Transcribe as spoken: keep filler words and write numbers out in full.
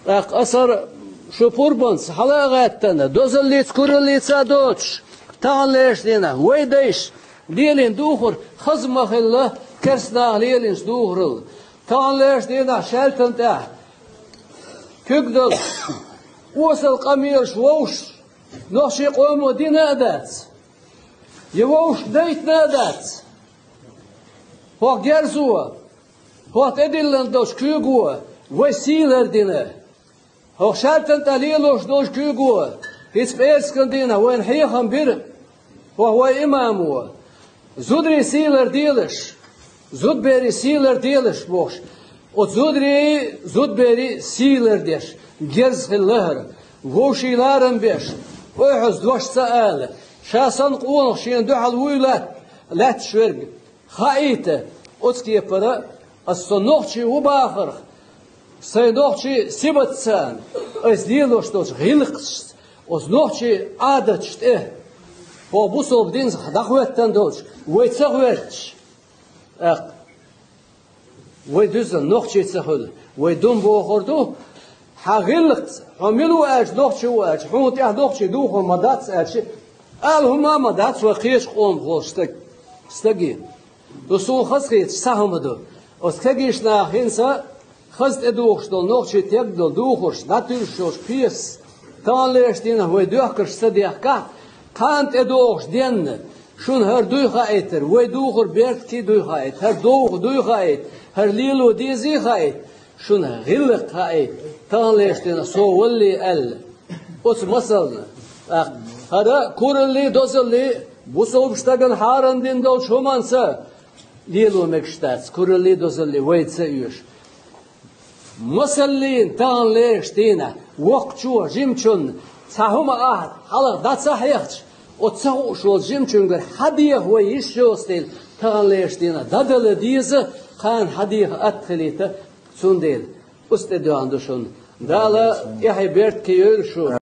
ТӀаккха асар шу пурбанца хьала а гӀаьттана, дозаллица, кураллица а доцуш, таханлераш дийнахь вай дайша лелийна духар хаза ма хилла, керстанаха лелийначу духаралла. Таханлераш дийнахь шаьлтан тӀехь куьг долуш, осал къамелаш вовшаш, нохчийн къомо дина а дац, я вовшах дайтина а дац. ХӀокху герзо, хӀокху тӀедиллина долчу куьйго вай сий лардина. ХӀокху шаьлтан тӀе лелош долчу куьйго хӀинца пӀераскан дийнахь вайна хьехам бира хӀокху вай имамо. Зударий сий ларделаш, зудберий сий ларделаш бохуш, оцу зударий, зудберий сий лардеш, герз хилла хӀара, вовшийн ларам беш, ойхьаза дош ца ала, ша санна къонах шена дуьхьал вуй латта, лаьтташ верг хаийта, оцу кепара ас со нохчи ву бахарх, сайн нохчи сибат царна, айса лелош долчу гӀиллакхашца, оцу нохчи Ӏадаташ тӀе, хӀокху бусалба динца дӀахӀоьттина долчу вай ца хӀоьттуш, тӀаккха вай дуьззина нохчи ца хуьлу, вай дум бохур ду, хьан гӀиллакхца, хьо мила ву аьлча, нохчи ву аьлча, хьуна тӀехь нохчи духур ма дац аьлча, ала хӀума а ма дац вай кхечу къомах волчу стаг-, стаге. Ду суна хазахеташ цхьа хӀума ду. Оцу кегийчу наха хӀинца хаза тӀедухуш долу нохчий тегга долу духарш дӀатуьйсуш йолчу пьесас, таханлераш дийнахь вай доьхкарш ца дехкахь, кхана тӀедогӀуш денна, шуна хӀара дуй хаийтар, вай духар беркате дуй хаийта, хӀара довха дуй хаийта, хӀара лело дезий хаийта, шуна гӀиллакх хаийта, таханлераш дийнахь со валлий аьлла. Оцу масална, тӀаккха хӀара кураллий, дозаллий, бусалба стагана хьарам дина долчу хӀуманца лело мегаш дац, кураллий, дозаллий вай ца оьшу. Масаллина, таханлераш дийнахь воккхачо жимачунна цхьа хӀума ахьа хьалха дӀа ца хьехча, оцу ца хууш волчу жимачуьнгара хьан деха вай йиш йоцу дела, таханлераш дийнахь дӀадала деза, кхана хьан деха атта хилийта, цундела оцу тӀедоьгӀна ду шуна. Дала тӀаьхье беркате йойла шу.